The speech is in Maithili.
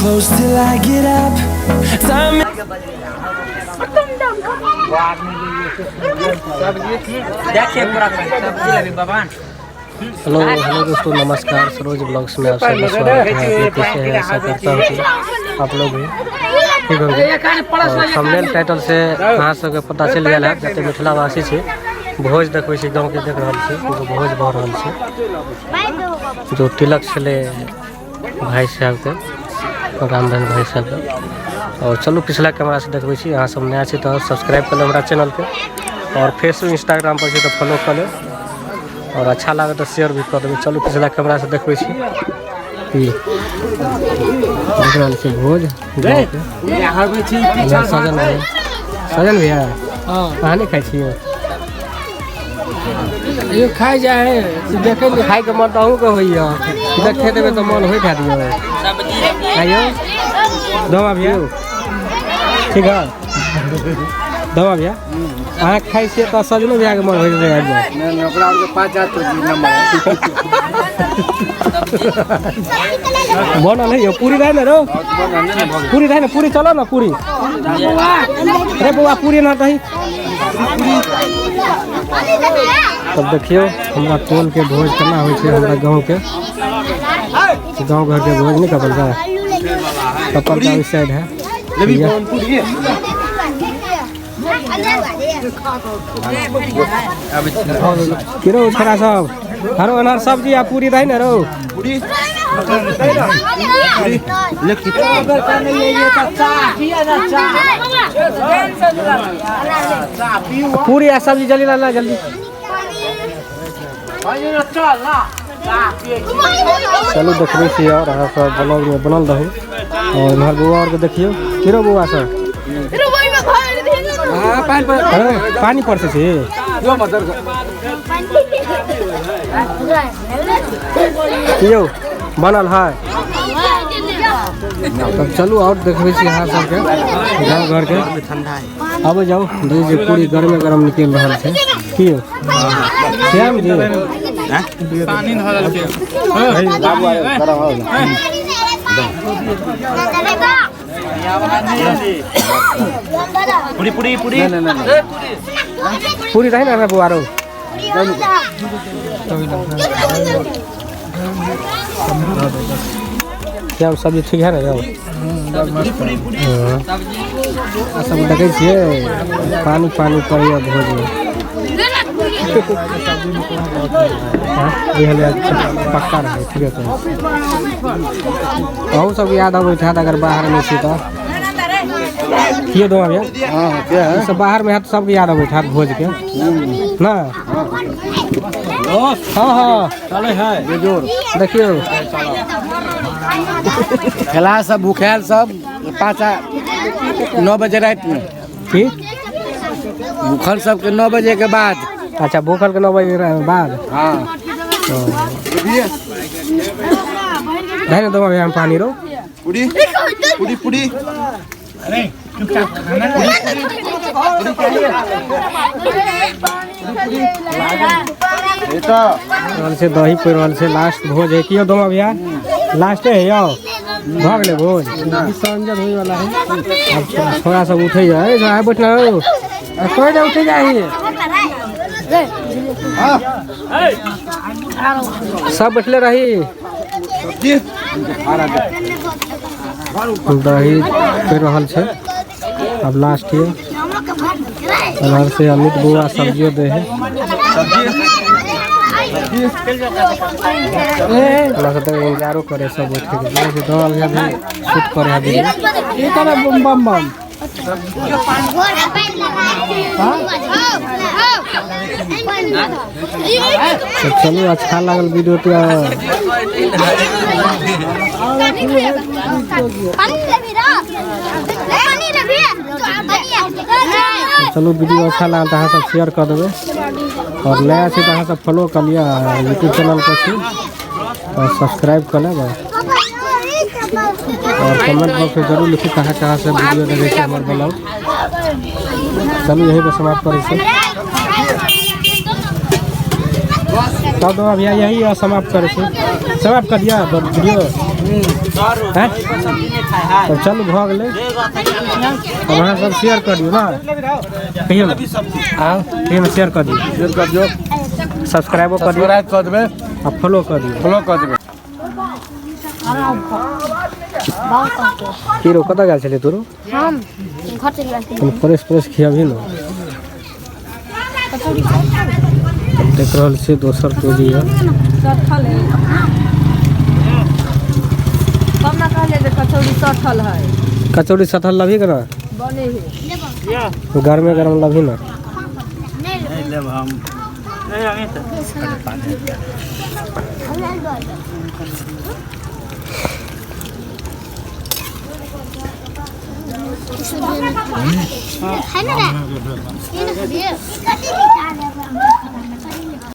close till I get up. Time. Hello hello दोस्तों, नमस्कार। सरोज ब्लॉग्स में आप सबका स्वागत है। आप लोग कैसे हैं? आशा करता हूँ कि आप लोग भी ठीक होंगे। और थंबनेल टाइटल से अहाँ सबके पता चलि गेल है जते मिथिलावासी छी भोज देखबै छी, गाँवके देख रहल छी, एगो भोज भऽ रहल छै जो तिलक छलै भाई साहबके, रामधन भाई साहबके। और चलू पिछला कैमरा से देखबै छी। अहाँ सब नया छी तऽ सब्सक्राइब कर लेब हमरा चैनलके, और फेसबुक इंस्टाग्राम पर छी तऽ फॉलो कर लेब, और अच्छा लागत तऽ शेयर भी कर देबै। चलू पिछला कैमरा से देखबै छी। की देख रहल छी भोज गाँवके। इधर सजन भैया, सजन भैया अहाँ नहि खाइ छियै? यो खाइ जाइ है, देखे खाइके मन तऽ अहूँके होइए, देखे देबै तऽ मन होइत हैत यौ। आइयौ दमा भैया, ठीक है दमा भैया, अहाँ खाइ छियै तऽ सजनो भैयाके मन होइत रहै आबि जाए। नहीं, ओकरा आरके पाँच हाथ तो जी नंबर बनल है यौ। पूरी रहै ने रौ, पूरी रहै ने, पूरी चलो ने पूरी। अरे बौआ पूरी ना दही। तब देखियौ हमरा टोलके भोज केना होइ छै, हमरा गाँवके गाँव घरके भोज नहीं कपल का कपल का उस साइड है। की रौ छोरा सब, हरो अनार सब्जी आ पूरी रहै ने रौ। पूरी आ सब्जी जल्दी ला जल्दी। चलू देखबै छी और अहाँ सब ब्लॉग में बनल रहू। और इम्हर बौआ और के देखियौ, की रौ बौआ सब? पानी पड़तै छी? की यौ बनल है? तब चलू और देखबै छी अहाँ सबके गाँव घरके। आबै जाउ, देखै छी पूरी गरमे गरम निकलि रहल छै। की यौ श्याम जी? पूरी पूरी पूरी पूरी रहै ने बौआ रौ? श्याम सब्जी ठीक है ने यौ? सब देखै छियै पानी पानी पड़ैए भोजमे। पक्का रहै, ठीक है। अहूँ सबके याद अबैत हैत अगर बाहरमे छी तऽ। कियो दो भैया सब बाहरमे हैत, सबके याद अबैत हैत भोजके ना? हाँ हाँ चले है बेजोर। देखियौ खेला सब भूखायल सब 5-9 बजे राति में। की भूखल सबके 9 बजे के बाद। अच्छा, भूखल के 9 बजे के बाद। हाँ नहीं ना दो भैया पानी रो। पूरी पूरी पूरी रहल छै दही पड़ि रहल छै। लास्ट भोज है। कियो दमा भैया लास्टे है यौ? भऽ गेलै भोज, विसर्जन होय वाला है। अब छोरा सब उठै है, आइ बैठना रौ, कोइ नहि उठै जाइ, सब बैठले रही। दही पड़ि रहल छै, अब लास्ट ये। इधर से अमित बुआ सब्जियों दे है। इंतजारो करे सब उठ के दवा भैया भी शूट करे है। ये तरह बम बम बम। तो चलू अच्छा लागल वीडियो तो चलू वीडियो अच्छा लागल तो अहाँ सब शेयर कर देबै, और नया छी तो अहाँ सब फॉलो कर लिअ यूट्यूब चैनल पर छी और सब्सक्राइब कर लेब, और कमेंट बॉक्स में जरूर लिखू कहाँ कहाँ से वीडियो देखै छी हमर ब्लॉग। चलू यहीं पर समाप्त करै छी। तब दो भैया यही समाप्त करै छी, समाप्त कर दिया वीडियो। हैं? तब चलू भऽ गेलै। अब अहाँ सब शेयर कऽ दियौ ने, कहियौ ने। आउ। कहियौ ने, शेयर कऽ दियौ। शेयर कऽ दियौ। सब्सक्राइबो कऽ दियौ। सब्सक्राइब कऽ देबै। आ फॉलो कऽ दियौ। फॉलो कऽ देबै। की रो, कतऽ गेल छलियै तोरो? हम घर चलि गेल। तनी फ्रेश फ्रेश खियाबही ने। देख रहल छियै, दोसर पेज यऽ। तब ना कहले जे कचौड़ी सठल है। कचौड़ी सठल लबही के ना? बने है। गरमे गरम लबही ना। लेब हम। खाइ ना रे।